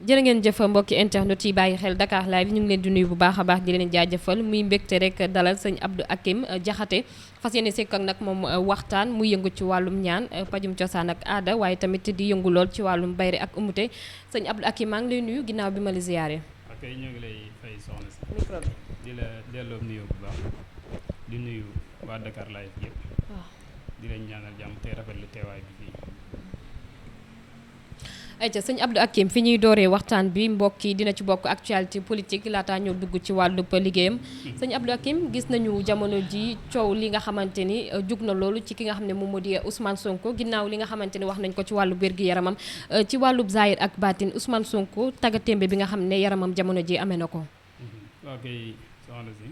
jërë ngeen jëf mbokki internet yi bàyyi xel Dakar Live ñu ngi leen di nuyu bu baax a baax di leen jaajëfal muy mbégte rek dalal sëñ Abdou Hakim Diakhaté fas yéene sekk ak nag moom waxtaan muy yëngu ci wàllum ñaan pajum cosaan ak aada waaye tamit di yëngu lool ci wàllum bayre ak umute sëñ Abdou Hakim maa ngi lay nuyu ginnaaw bi ma la ziyaare. ok ñoo ngi lay fay soxna si. micro bi di la delloo nuyu bu baax di nuyu waa Dakar Live yëpp. waaw di leen ñaanal jàmm tey rafetlu teewaay bi fii. ayca sëñ Abdou Hakim fi ñuy dooree waxtaan bi mbokk yi dina ci bokk actualité politique laataa ñoo dugg ci wàllub liggéeyam sëñ Abdou Hakim gis nañu jamono ji coow li nga xamante ni jug na loolu ci ki nga xam ne moom moo di Ousmane Sonko ginnaaw li nga xamante ni wax nañ ko ci wàllu wér-gu-yaramam ci wàllub zahir ak baatin Ousmane Sonko taggatémbe bi nga xam ne yaramam jamono ji amee na ko. waaw kay soxna si.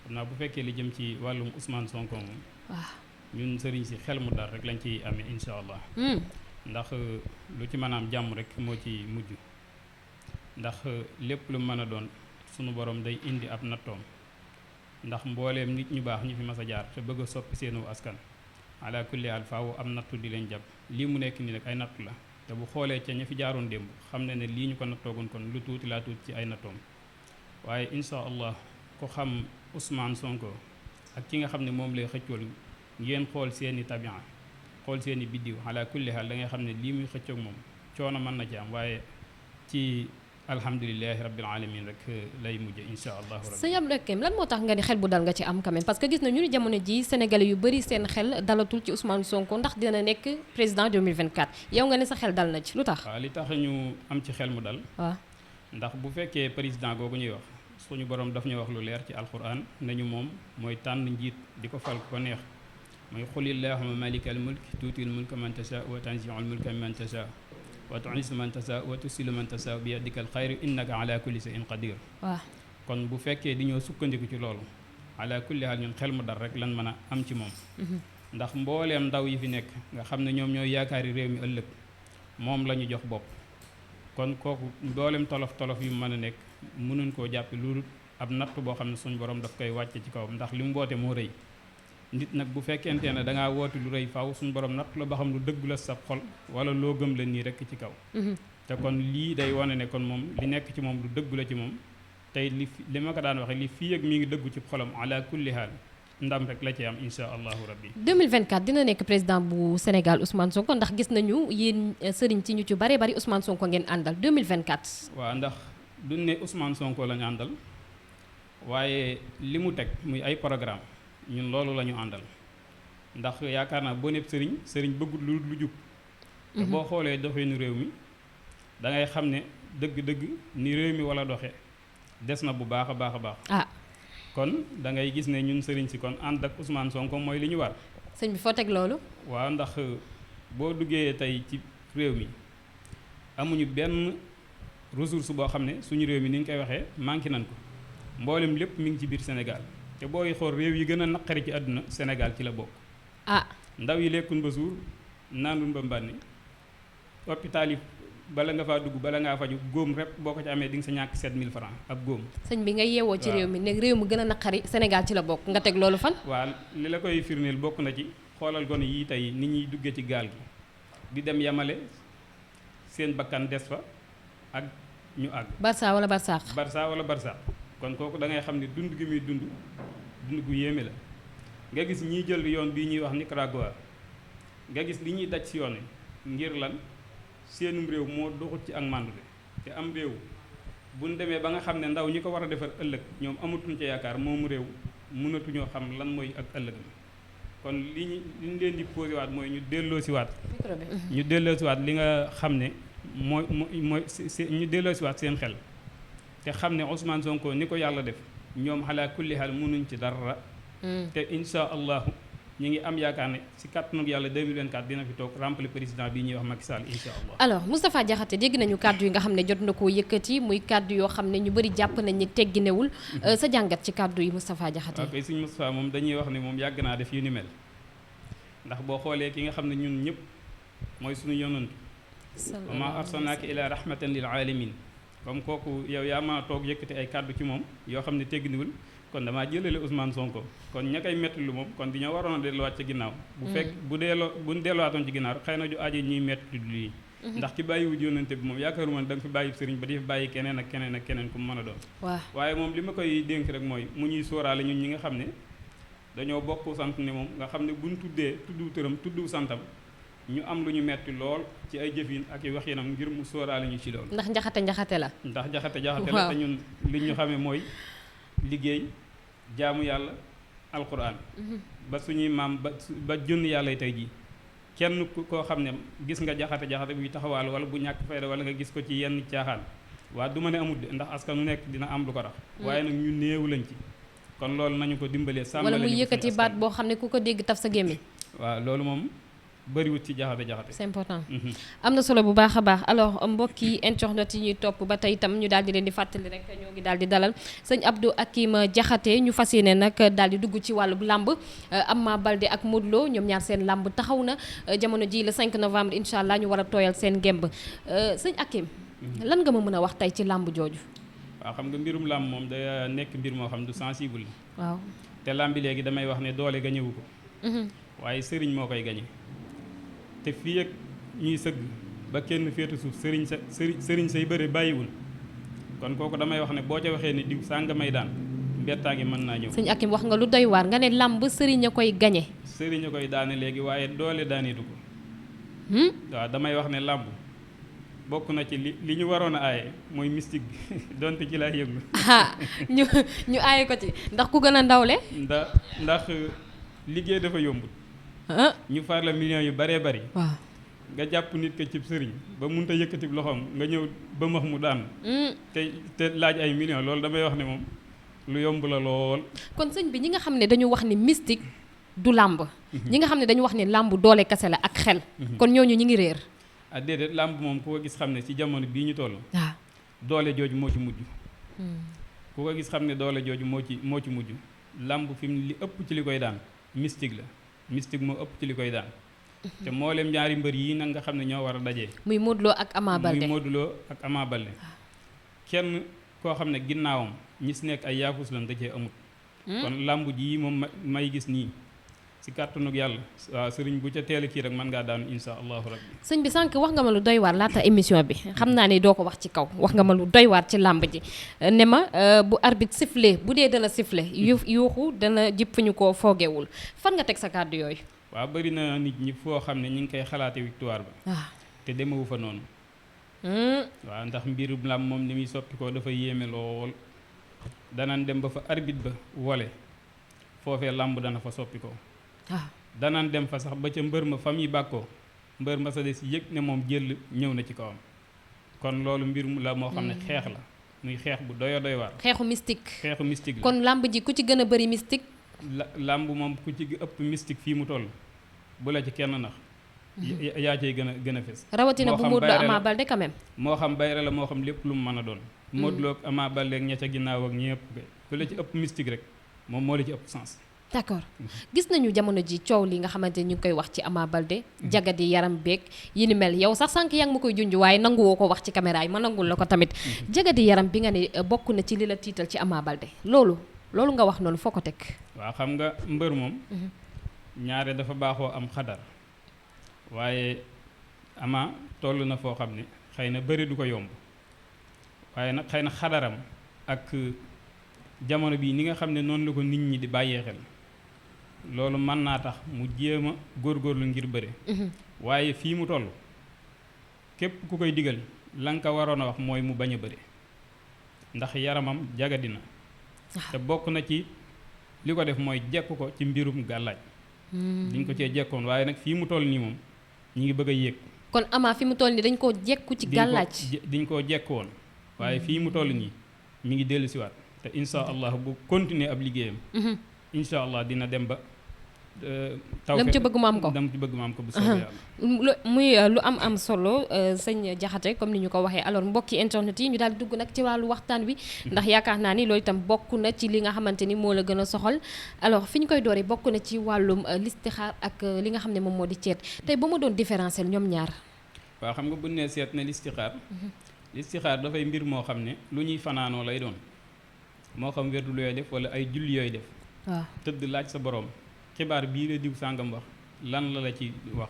xam naa bu fekkee li jëm ci wàllum Ousmane Sonko moom. waaw ñun sëriñ si xel mu dal rek lañ ciy amee incha allah. ndax lu ci mën a am jàmm rek moo ci mujj ndax lépp lu mën a doon sunu borom day indi ab nattoom ndax mbooleem nit ñu baax ñu fi mas a jaar te bëgg a soppi seenu askan ala kulli haal faaw am nattu di leen jàpp lii mu nekk nii nag ay nattu la te bu xoolee ca ña fi jaaroon démb xam ne ne lii ñu ko nattoogoon kon lu tuuti laa tuuti ci ay nattoom waaye incha allah ku xam Ousmane Sonko ak ki nga xam ne moom lay xëccool ngeen xool seeni tabian xool seeni biddiw ala kulli haal da ngay xam ne lii muy xëccoog moom coono mën na ci am waaye ci alhamdulilahi rabbil alamin rek lay mujje insha allahu rabbi. sëñ Abdou Hakim lan moo tax nga ni xel bu dal nga ci am quand même parce que gis nañu ni jamono ji sénégalais yu bëri seen xel dalatul ci Ousmane Sonko ndax dina nekk président 2024 yow nga ne sa xel dal na ci lu tax. waaw li tax ñu am ci xel mu dal. waaw ndax bu fekkee président googu ñuy wax suñu borom daf ñuy wax lu leer ci alquran nañu moom mooy tànn njiit di ko fal ko neex. mooy xulillahuma malikal mulk tuutil mulka man tasha wa tanziul mulka man tasha wa tu'izzu man tasha wa tusillu man tasha bi yadikal xayru innaka ala kulli shay'in qadir. waaw kon bu fekkee di ñoo sukkandiku ci loolu ala kulli haal ñun xel mu dal rek lan mën a am ci moom. ndax mbooleem ndaw yi fi nekk nga xam ne ñoom ñooy yaakaari réew mi ëllëg moom la ñu jox bopp kon kooku mbooleem tolof tolof yu mën a nekk mënuñ koo jàppe lu ab natt boo xam ne suñu borom daf koy wàcce ci kawam ndax li mu woote moo rëy. nit nag bu fekkente ne da ngaa woote lu rëy faw suñu borom natt la ba xam lu dëgg la sa xol wala loo gëm la nii rek ci kaw. te kon lii day wane ne kon moom li nekk ci moom lu dëgg la ci moom tey li ma ko daan waxee li fii ak mi ngi dëggu ci xolam ala kulli haal ndam rek la ci am insha allahu rabbi. 2024 dina nekk président bu Sénégal Ousmane Sonko ndax gis nañu yéen sëriñ ci ñu ci bare bari Ousmane Sonko ngeen àndal 2024. waaw ndax duñ ne Ousmane Sonko la ñu àndal waaye li mu teg muy ay programme ñun loolu la ñu àndal ndax yaakaar naa boo nepp sëriñ bëggut lu jub te boo xoolee doxinu réew mi da ngay xam ne dëgg-dëgg ni réew mi wala doxe des na bu baax a baax a baax. kon da ngay gis ne ñun sëriñ si kon ànd ak Ousmane Sonko mooy li ñu war. sëñ bi foo teg loolu. waaw ndax boo duggee tey ci réew mi amuñu benn ressource boo xam ne suñu réew mi ni ñu koy waxee manqué nañ ko mboolem lépp mi ngi ci biir Sénégal. te booy xool réew yi gën a naqari ci àdduna Sénégal ci la bokk. ndaw yi lekkun ba suur naanun ba mbànni hôpital yi bala nga faa dugg bala ngaa faju góom rek boo ko ci amee di nga sa ñàkk 7000 francs ab góom. sëñ bi nga yeewoo ci réew mi ne réew mu gën a naqari Sénégal ci la bokk nga teg loolu fan. waaw li la koy firndeel bokk na ci xoolal gone yii tey ni ñuy duggee ci gaal gi di dem yamale seen bakkan des fa ak ñu àgg. Barça wala Barsaax. Barça wala Barsaax. kon kooku da ngay xam ne dund gi muy dund gu yéeme la nga gis ñiy jël yoon bii ñuy wax Nicaragua nga gis li ñuy daj ci yoon wi ngir lan seenum réew moo doxut ci ak màndute te am réew bu ñu demee ba nga xam ne ndaw ñi ko war a defar ëllëg ñoom amatuñ ca yaakaar moomu réew mënatuñoo xam lan mooy ak ëllëg kon li ñu leen di posé waat mooy ñu delloo si waat li nga xam ne mooy ñu delloo si waat seen xel te xam ne Ousmane Sonko ni ko yàlla def ñoom ala kulli haal mënuñ ci dara. te insha allahu ñu ngi am yaakaar ne si kàttanu yàlla 2024 dina fi toog rempli président bii ñuy wax Macky Sall insha allah. alors Moustapha Diakhaté dégg nañu kàddu yi nga xam ne jot na koo yëkkati muy kàddu yoo xam ne ñu bëri jàpp nañ ni tegginewul sa jàngat ci kàddu yi Moustapha Diakhaté. ok sëñ Moustapha moom dañuy wax ne moom yàgg naa def yu ni mel ndax boo xoolee ki nga xam ne ñun ñëpp mooy suñu yonantu. wa maa arsalnaaka ilaa rahmatan lil alamin comme kooku yow yaa ma toog yëkkati ay kàddu ci moom yoo xam ne tegginewul kon damaa jëlale Ousmane Sonko kon ña koy metti lu moom kon di ñoo waroon a delluwaat ci ginnaaw bu fekk bu delluwaatoon ci ginnaaw xëy na ju aaje ñuy metti lii ndax ki bàyyiwul yónnante bi moom yaakaaruma da nga fi bàyyi sëriñ ba di fi bàyyi keneen ak keneen ak keneen ku mu mën a doon. waaw waaye moom li ma koy dénk rek mooy mu ñuy sóoraale ñun ñi nga xam ne dañoo bokk sant ne moom nga xam ne buñ tuddee tuddu tëram tuddu santam ñu am lu ñu metti lool ci ay jëfin ak i waxinam ngir mu sóoraale ñu ci loolu. ndax njaxate la. ndax jaxate la te ñun li ñu xamee mooy liggéey jaamu yàlla alquran. ba suñuy maam ba jënn yàlla tey jii kenn koo xam ne gis nga jaxate buy taxawaal wala bu ñàkk fayda wala nga gis ko ci yenn caaxaan waa du ma ne amul de ndax askan nu nekk dina am lu ko rax waaye nag ñu néew lañ ci kon loolu nañu ko dimbalee sàmmale wala muy yëkkati baat boo xam ne ku ko dégg taf sa gémmiñ. waaw loolu moom bëriwut ci jaxate c'est important. am na solo bu baax a baax alors mbokki internet yi ñuy topp ba tey itam ñu daal di leen di fàttali rek ñoo ngi daal di dalal sëñ Abdou Hakim Diakhaté ñu fas yéene nag daal di dugg ci wàllu làmb Ama Baldé ak Modou Lo ñoom ñaar seen làmb taxaw na jamono ji le 5 novembre incha allah ñu war a tooyal seen gemb sëñ Hakim lan nga ma mën a wax tey ci làmb jooju. waaw xam nga mbirum làmb moom day nekk mbir moo xam du sensible la. waaw te làmb bi léegi damay wax ne doole gañewu ko. waaye sëriñ moo koy gañe te fii ak ñuy sëgg ba kenn féetu suuf sëriñ say bëre bàyyiwul kon kooku damay wax ne boo ca waxee ne diw sànga may daan mbettaa ngi mën naa ñëw. sëñ Hakim wax nga lu doy waar nga ne làmb sëriñ a koy gañe. sëriñ a koy daane léegi waaye doole daaneetu ko. waaw damay wax ne làmb bokk na ci li ñu waroon a aaye mooy mystique bi donte ci laa yëglu. ñu aaye ko ci ndax ku gën a ndawle. ndax liggéey dafa yombut. ñu far la millions yu baree bari. waaw nga jàpp nit ko cib sëriñ ba mënut a yëkkati loxoom nga ñëw ba max mu daan. te laaj ay millions loolu damay wax ne moom lu yomb la lool. kon sëñ bi ñi nga xam ne dañu wax ni mystique du làmb. ñi nga xam ne dañu wax ni làmb doole kese la ak xel. kon ñooñu ñi ngi réer. ah déedéet làmb moom ku ko gis xam ne ci jamono bii ñu toll. waaw doole jooju moo ci mujj. ku ko gis xam ne doole jooju moo ci mujj làmb fi mu li ëpp ci li koy daan mystique la. mystique moo ëpp ci li koy daan te mboolem ñaari mbër yi nag nga xam ne ñoo war a dajee muy Modou Lo ak Ama Baldé kenn koo xam ne ginnaawam ñi si nekk ay yaafus lan da cee amut kon làmb ji moom may gis nii si kàttanug yàlla waaw sëriñ bu ca teel a kii rek mën ngaa daanu insha allahu rabbi. sëñ bi sànq wax nga ma lu doy waar laata émission bi xam naa ne doo ko wax ci kaw wax nga ma lu doy waar ci làmb ji ne ma bu arbitre sifflé bu dee dana sifflé yuuxu dana jip fu ñu ko foogewul fan nga teg sa kàddu yooyu. waaw bëri na nit ñi foo xam ne ñi ngi koy xalaate victoire ba. waaw te demewu fa noonu. waaw ndax mbirum làmb moom ni muy soppi ko dafa yéeme lool danaan dem ba fa arbitre ba wole foofee làmb dana fa soppi ko. waaw danaan dem fa sax ba ca mbër ma fa muy bàkkoo mbër ma sa des yëg ne moom jël ñëw na ci kawam kon loolu mbir mu la moo xam ne xeex la muy xeex bu doy waar. xeexu mystique. xeexu mystique la kon làmb ji ku ci gën a bëri mystique. làmb moom ku ci ëpp mystique fii mu toll bu la ci kenn nax. yaa cay gën a fes. rawatina bu Modou Lo Ama Baldé quand même. moo xam bayre la moo xam lépp lu mu mën a doon. Modou Lo ak Ama Baldé ak ña ca ginnaaw ak ñëpp ku la ci ëpp mystique rek moom moo la ci ëpp sens. d'accord gis nañu jamono ji coow li nga xamante ni ñu ngi koy wax ci Ama Baldé jagadi yaram beeg yi ni mel yow sax sànq yaa ngi ma koy junj waaye nanguwoo ko wax ci caméra yi ma nangul la ko tamit jagadi yaram bi nga ne bokk na ci li la tiital ci Ama Baldé loolu nga wax noonu foo ko teg. waaw xam nga mbër moom ñaare dafa baaxoo am xadar waaye Ama toll na foo xam ne xëy na bëri du ko yomb waaye nag xëy na xadaram ak jamono bii ni nga xam ne noonu la ko nit ñi di bàyyee xel loolu mën naa tax mu jéem a góorgóorlu ngir bëre waaye fii mu toll képp ku koy digal la nga ko waroon a wax mooy mu bañ a bëre ndax yaramam jagadi na te bokk na ci li ko def mooy jekk ko ci mbirum gàllaaj diñ ko cee jekkoon waaye nag fii mu toll nii moom ñi ngi bëgg a yéeg kon Ama fi mu toll nii dañ koo jekku ci gàllaaj diñ koo jekk woon waaye fii mu toll nii mi ngi dellu siwaat te insha allah bu continuer ab liggéeyam insha allah dina dem ba taw lam ci bëgg mu am ko lam ci bëgg mu am ko bu soobee yàlla muy lu am solo sëñ Diakhaté comme ni ñu ko waxee alors mbokki internet yi ñu daal di dugg nag ci wàllu waxtaan wi ndax yaakaar naa ni loolu itam bokk na ci li nga xamante ni moo la gën a soxal alors fi ñu koy dooree bokk na ci wàllum listixaar ak li nga xam ne moom moo di ceet tey ba ma doon différencier ñoom ñaar. waaw xam nga bu nee seet ne listixaar dafay mbir moo xam ne lu ñuy fanaanoo lay doon moo xam werdu yooy def wala ay julli yooy def waaw tëdd laaj sa borom xibaar bii la diw sàngam wax lan la ci wax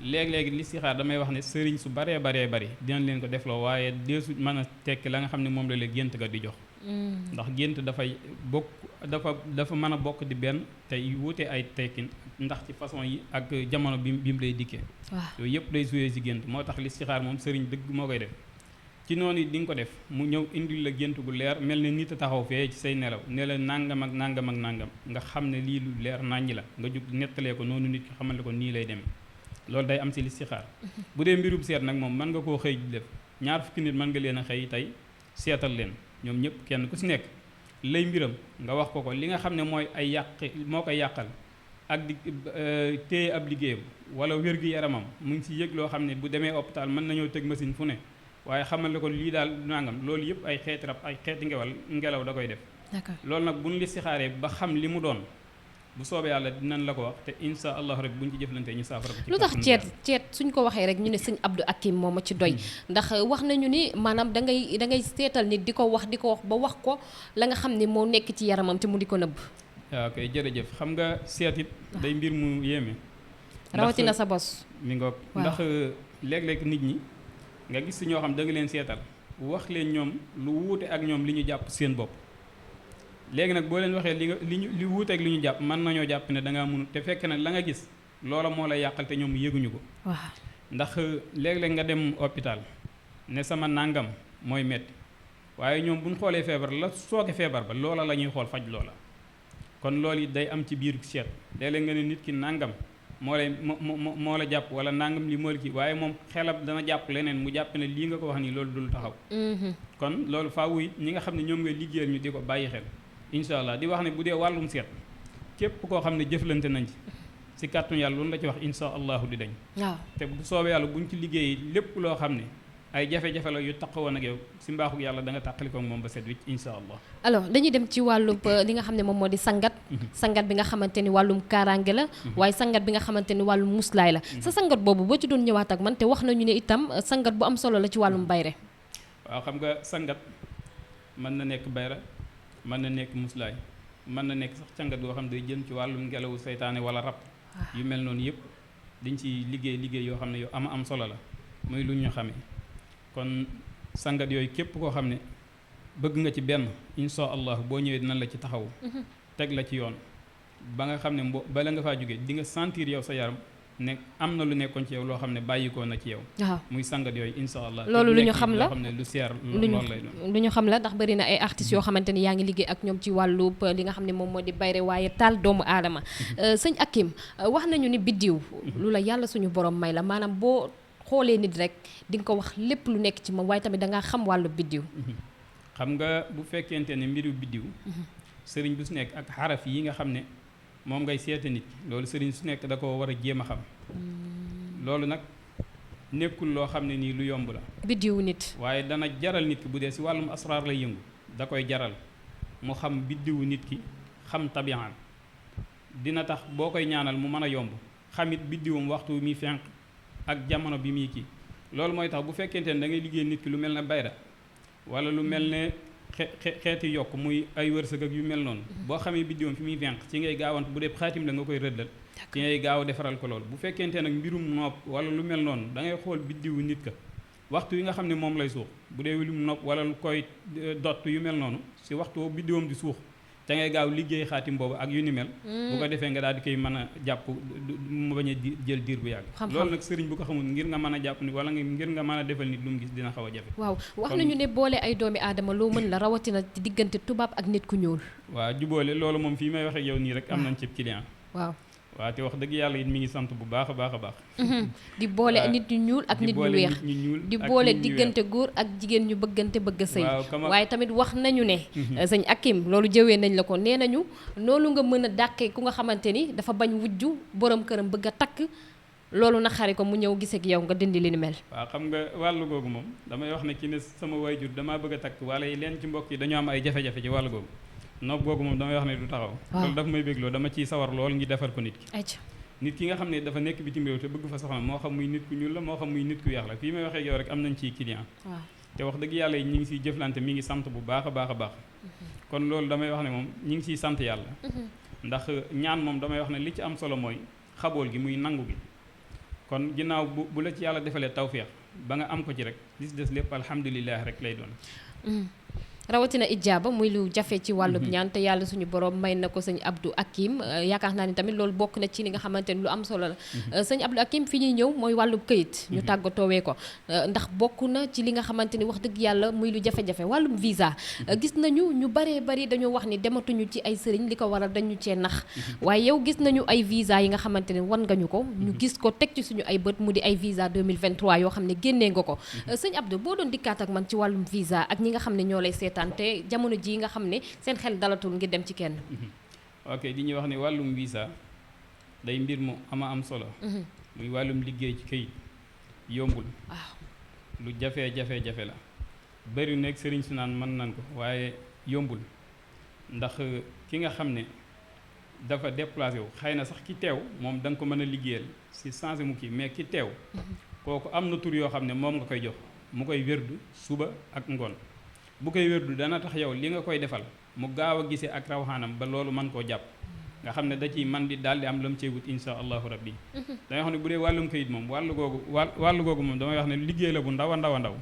léeg-léegi listixaar damay wax ne sëriñ su baree bari dinañ leen ko defloo waaye deesu mën a tekki la nga xam ne moom la gént ga di jox ndax gént dafay bokk dafa mën a bokk di benn tey wuute ay tekkin ndax ci façon yi ak jamono bi mu lay dikkee yooyu yëpp day suyee ci gént moo tax listixaar moom sëriñ dëgg moo koy def ci noonu di nga ko def mu ñëw indil la gént gu leer mel ne nit a taxaw fee ci say nelaw ne la nangam ak nangam ak nangam nga xam ne lii lu leer nàññi la nga jug nettalee ko noonu nit ki xamal ko nii lay demee loolu day am ci listixaar bu dee mbirub seet nag moom mën nga koo xëy di def ñaar fukki nit mën nga leen a xëy tey seetal leen ñoom ñëpp kenn ku ci nekk lay mbiram nga wax ko li nga xam ne mooy ay yàq moo koy yàqal ak di téye ab liggéeyam wala wér-gi-yaramam mu ngi ci yëg loo xam ne bu demee hôpital mën nañoo teg machine fu ne waaye xamal ne ko lii daal nangam loolu yëpp ay xeeti rab ay xeeti ngelaw da koy def loolu nag bu ñu listixaaree ba xam li mu doon bu soobee yàlla dinañ la ko wax te insha allahu rabbi bu ñu ci jëflante ñu saafara ko ci lu tax ceet suñ ko waxee rek ñu ne sëñ Abdou Hakim moom a ci doy ndax wax nañu ni maanaam da ngay seetal nit di ko wax ba wax ko la nga xam ne moo nekk ci yaramam te mu di ko nëbb waaw kay jërëjëf xam nga seet it day mbir mu yéeme rawatina sa bos mi ngoog ndax léeg-léeg nit ñi nga gis si ñoo xam da nga leen seetal wax leen ñoom lu wuute ak ñoom li ñu jàpp seen bopp léegi nag boo leen waxee li wuute ak li ñu jàpp mën nañoo jàpp ne da ngaa mënu te fekk nag la nga gis loola moo la yàqal te ñoom yëguñu ko waaw ndax léeg-léeg nga dem hôpital ne sama nàngam mooy metti waaye ñoom bu ñu xoolee feebar la sooke feebar ba loola la ñuy xool faj loola kon loolu it day am ci biir seet léeg-léeg nga ne nit ki nàngam moo la jàpp wala nangam li moo la kii waaye moom xelab dana jàpp leneen mu jàpp ne lii nga ko wax nii loolu dul taxaw kon loolu faawu it ñi nga xam ne ñoom ngay liggéeyal ñu di ko bàyyi xel incha allah di wax ne bu dee wàllum seet képp koo xam ne jëflante nañ ci kàttanu yàlla loolu la ci wax incha allahu di dañ waaw te bu soobee yàlla buñ ci liggéey lépp loo xam ne ay jafe-jafe la yu taqawoon ak yow ci mbaaxu yàlla da nga tàqalikoo moom ba set wicc incha allah. alors dañuy dem ci wàllum li nga xam ne moom moo di sangat sangat bi nga xamante ni wàllum kaaraange la waaye sangat bi nga xamante ni wàllum muslaay la sa sangat boobu boo ci doon ñëwaat ak man te wax nañu ne itam sangat bu am solo la ci wàllum bayre waaw xam nga sangat mën na nekk bayra mën na nekk muslaay mën na nekk sax sangat boo xam ne day jëm ci wàllum ngelawu seytaane wala rab yu mel noonu yëpp dañ ci liggéey yoo xam ne yu am solo la muy lu ñu xamee kon sangat yooyu képp koo xam ne bëgg nga ci benn insha allah boo ñëwee dinañ la ci taxaw teg la ci yoon ba nga xam ne bala nga faa jógee di nga sentir yow sa yaram ne am na lu nekkoon ci yow loo xam ne bàyyikoo na ci yow waaw muy sangat yooyu insha allah loolu lu ñu xam la loo xam ne lu seer loolu lay doon lu ñu xam la ndax bëri na ay artistes yoo xamante ni yaa ngi liggéey ak ñoom ci wàllu li nga xam ne moom moo di bayre waaye taal doomu aadama sëñ Hakim wax nañu ni biddiw lu la yàlla suñu borom may la maanaam boo xoolee nit rek di nga ko wax lépp lu nekk ci moom waaye tamit dangaa xam wàllu biddiw xam nga bu fekkente ne mbiru biddiw sëriñ bu su nekk ak xaraf yi nga xam ne moom ngay seete nit loolu sëriñ su nekk da ko war a jéem a xam loolu nag nekkul loo xam ne nii lu yomb la biddiwu nit waaye dana jaral nit ki bu dee si wàllum asraar lay yëngu da koy jaral mu xam biddiwu nit ki xam tabiyaan dina tax boo koy ñaanal mu mën a yomb xamit biddiwum waxtu mi fenq ak jamono bi muy kii loolu mooy tax bu fekkente ne da ngay liggéey nit ki lu mel ne bayra wala lu mel ne xeeti yokk muy ay wërsëg ak yu mel noonu boo xamee biddiwam fi muy fenq ci ngay gaawant bu dee xaatim la nga koy rëddal ci ngay gaaw defaral ko loolu bu fekkente nag mbirum nopp wala lu mel noonu da ngay xool biddiwu nit ka waxtu yi nga xam ne moom lay suux bu dee wilum nopp wala lu koy dott yu mel noonu si waxtu biddiwam di suux te ngay gaaw liggéey xaatim boobu ak yu ni mel bu ko defee nga daal di koy mën a jàpp mu bañ a jël diir bu yàgg loolu nag sëriñ bu ko xamul ngir nga mën a jàpp ni wala ngir nga mën a defal nit lu mu gis dina xaw a jafe waaw wax nañu ne boole ay doomi aadama loo mën la rawatina ci diggante tubaab ak nit ku ñuul waaw juboole loolu moom fii may waxee yow nii rek am nañ ci client waaw te wax dëgg yàlla it mi ngi sant bu baax a baax a baax di boole nit ñu ñuul ak nit ñu weex di boole diggante góor ak jigéen ñu bëggante bëgg a sëy waaye tamit wax nañu ne sëñ Hakim loolu jëwee nañ la ko nee nañu noonu nga mën a dàqee ku nga xamante ni dafa bañ wujju borom këram bëgg a takk loolu na xari ko mu ñëw gisee ak yow nga dindi li ni mel waaw xam nga wàllu googu moom damay wax ne ki ne sama waajur damaa bëgg a takk wala leen ci mbokk yi dañoo am ay jafe-jafe ci wàllu googu nopp googu moom damay wax ne du taxaw loolu dafa may bégloo dama ciy sawar lool ngi defar ko nit ki nit ki nga xam ne dafa nekk bitim réew te bëgg fa soxna moo xam muy nit ku ñuul la moo xam muy nit ku weex la fii may waxee yow rek am nañ ciy client te wax dëgg yàlla yi ñi ngi siy jëflante mi ngi sant bu baax a baax a baax kon loolu damay wax ne moom ñi ngi siy sant yàlla ndax ñaan moom damay wax ne li ci am solo mooy xabool gi muy nangu gi kon ginnaaw bu la ci yàlla defalee tawféex ba nga am ko ci rek li si des lépp alhamdulilah rek lay doon. rawatina ijaaba muy lu jafe ci wàllub ñaan te yàlla suñu borom may na ko sëñ Abdou Hakim yaakaar naa ni tamit loolu bokk na ci li nga xamante ni lu am solo la. sëñ Abdou Hakim fi ñuy ñëw mooy wàllub këyit ñu tàggatoowee ko ndax bokk na ci li nga xamante ni wax dëgg yàlla muy lu jafe-jafe wàllum visa gis nañu ñu baree bari dañoo wax ni dematuñu ci ay sëriñ li ko waral dañu cee nax waaye yow gis nañu ay visa yi nga xamante ni wan nga ñu ko ñu gis ko teg ci suñu ay bët mu di ay visa 2023 yoo xam ne génnee nga ko sëñ Abdou boo doon dikkaat ak man ci wàllum visa ak ñi nga xam ne ñoo lay seetaan te jamono ji nga xam ne seen xel dalatul ngir dem ci kenn. ok di ñuy wax ne wàllum visa day mbir mu am solo. muy wàllum liggéey ci këyit yombul. waaw lu jafe-jafe la bëri nekk sëriñ su naan mën nan ko waaye yombul ndax ki nga xam ne dafa déplacé wu xëy na sax ki teew moom da nga ko mën a liggéeyal si changé mu kii mais ki teew kooku am na tur yoo xam ne moom nga koy jox mu koy wérdu suba ak ngoon. bu koy wérdu dana tax yow li nga koy defal mu gaaw a gisee ak rawxaanam ba loolu mën koo jàpp nga xam ne da ciy man di daal di am la mu cey wut insha allahu rabbi dangay xam ne bu dee wàllum kayit moom wàllu googu moom damay wax ne liggéey la bu ndaw a ndaw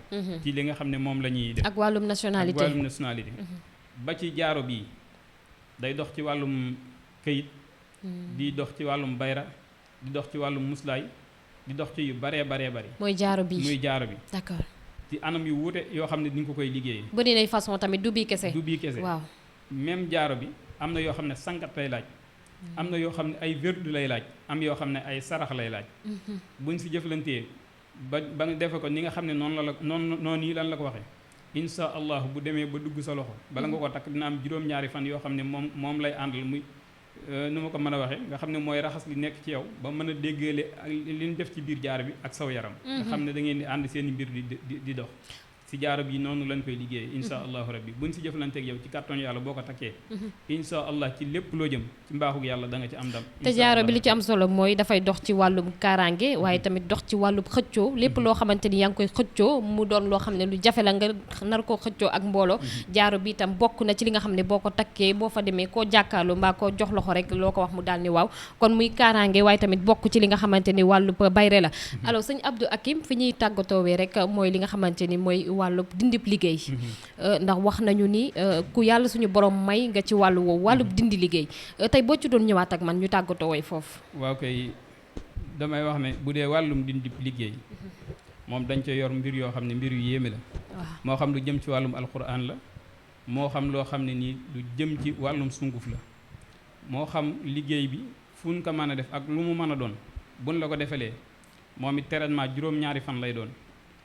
ci li nga xam ne moom la ñuy def ak wàllum nationalité ba ci jaaro bii day dox ci wàllum kayit di dox ci wàllum bayra di dox ci wàllum muslaay di dox ci yu baree bari mooy jaaro bi d'accord ci anam yu wuute yoo xam ne ni nga ko koy liggéeyee. bëri nay façon tamit du bii kese. waaw même jaaro bi am na yoo xam ne sangat lay laaj. am na yoo xam ne ay verdu lay laaj am yoo xam ne ay sarax lay laaj. buñ si jëflantee ba nga defe ko ni nga xam ne noonu yi lan la ko waxee. insha allah bu demee ba dugg sa loxo bala nga ko takk dina am juróom-ñaari fan yoo xam ne moom lay àndal muy nu ma ko mën a waxee nga xam ne mooy raxas li nekk ci yow ba mën a déggeele ak li ñu def ci biir jaaro bi ak saw yaram nga xam ne da ngeen di ànd seen i mbir di dox si jaaro bi noonu lañ koy liggéeyee insha allahu rabbi buñ si jëflanteeg yow ci kàttan yàlla boo ko takkee insha allah ci lépp loo jëm ci mbaaxug yàlla da nga ci am ndam te jaaro bi li ci am solo mooy dafay dox ci wàllum kaaraange waaye tamit dox ci wàllum xëccoo lépp loo xamante ni yaa ngi koy xëccoo mu doon loo xam ne lu jafe la nga nar koo xëccoo ak mbooloo jaaro bi itam bokk na ci li nga xam ne boo ko takkee boo fa demee koo jàkkaarloo mbaa koo jox loxo rek loo ko wax mu daal ni waaw kon muy kaaraange waaye tamit bokk ci li nga xamante ni wàllu bayre la alors sëñ Abdou Hakim fi ñuy tàggatoowee rek mooy li nga xamante ni mooy wàllu dindib liggéey ndax wax nañu ni ku yàlla suñu borom may nga ci wàllu woowu wàllub dindi liggéey tey boo ci doon ñëwaat ak man ñu tàggatoo way foofu. waaw kay damay wax ne bu dee wàllum dindi liggéey moom dañ ca yor mbir yoo xam ne mbir yu yéeme la. moo xam lu jëm ci wàllum alquran la moo xam loo xam ne nii lu jëm ci wàllum sunguf la moo xam liggéey bi fu ñu ko mën a def ak lu mu mën a doon buñ la ko defalee moom it traitement juróom-ñaari fan lay doon.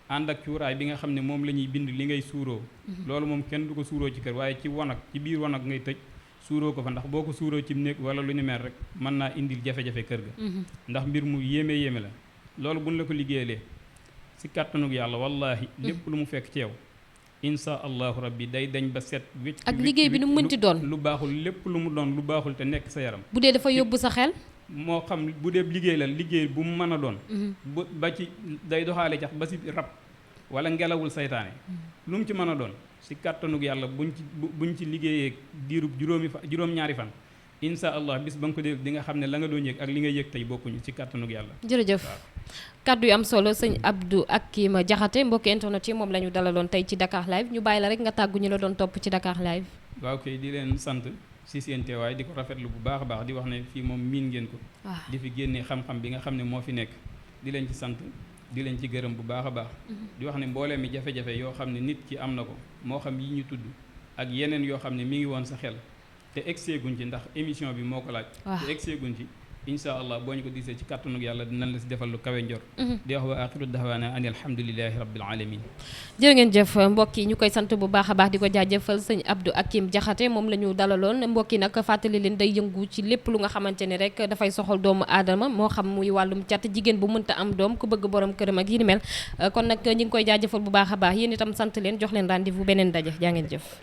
ànd ak cuuraay bi nga xam ne moom la ñuy bind li ngay suuroo loolu moom kenn du ko suuroo ci kër waaye ci wanag ci biir wanag ngay tëj suuroo ko fa ndax boo ko suuroo ci néeg wala lu ni mel rek mën naa indil jafe-jafe kër ga ndax mbir mu yéeme la loolu buñ la ko liggéeyalee si kàttanug yàlla wallahi lépp lu mu fekk ci yow insha allahu rabbi day dañ ba set wécc ak liggéey bi nu mu mënti doon lu baaxul lépp lu mu doon lu baaxul te nekk sa yaram bu dee dafa yóbbu sa xel moo xam bu dee liggéey la liggéey bu mu mën a doon ba ci day doxaale cax ba si rab wala ngelawul saytaane lu mu ci mën a doon si kàttanug yàlla buñ ci liggéeyee diirub juróom-ñaari fan insha allah bis ba nga ko def di nga xam ne la nga doon yëg ak li nga yëg tey bokkuñu ci kàttanug yàlla jërëjëf kaddu yu am solo sëñ Abdou Hakim Diakhaté mbokki internet yi moom la ñu dalaloon tey ci Dakar Live ñu bàyyi la rek nga tàggu ñu la doon topp ci Dakar Live. waaw kay di leen sant si seen teewaay di ko rafetlu bu baax a baax di wax ne fii moom miin ngeen ko di fi génnee xam-xam bi nga xam ne moo fi nekk di leen ci sant di leen ci gërëm bu baax a baax di wax ne mboolee mi jafe-jafe yoo xam ne nit ki am na ko moo xam yi ñu tudd ak yeneen yoo xam ne mi ngi woon sa xel te egseeguñ ci ndax émission bi moo ko laaj te egseeguñ ci insha allah boo ñu ko gisee ci kàttanug yàlla dinañ la si defal lu kawe njor di wax wa axiru dahwaana ani alhamdulilahi rabbil alamin jërë ngeen jëf mbokk yi ñu koy sant bu baax a baax di ko jaajëfal sëñ Abdou Hakim Diakhaté moom la ñu dalaloon mbokk yi nag fàttali leen day yëngu ci lépp lu nga xamante ne rek dafay soxal doomu aadama moo xam muy wàllum cat jigéen bu mënta am doom ku bëgg borom këram ak yi ni mel kon nag ñu ngi koy jaajëfal bu baax a baax yéen itam sant leen jox leen rendez-vous beneen daje jaa ngeen jëf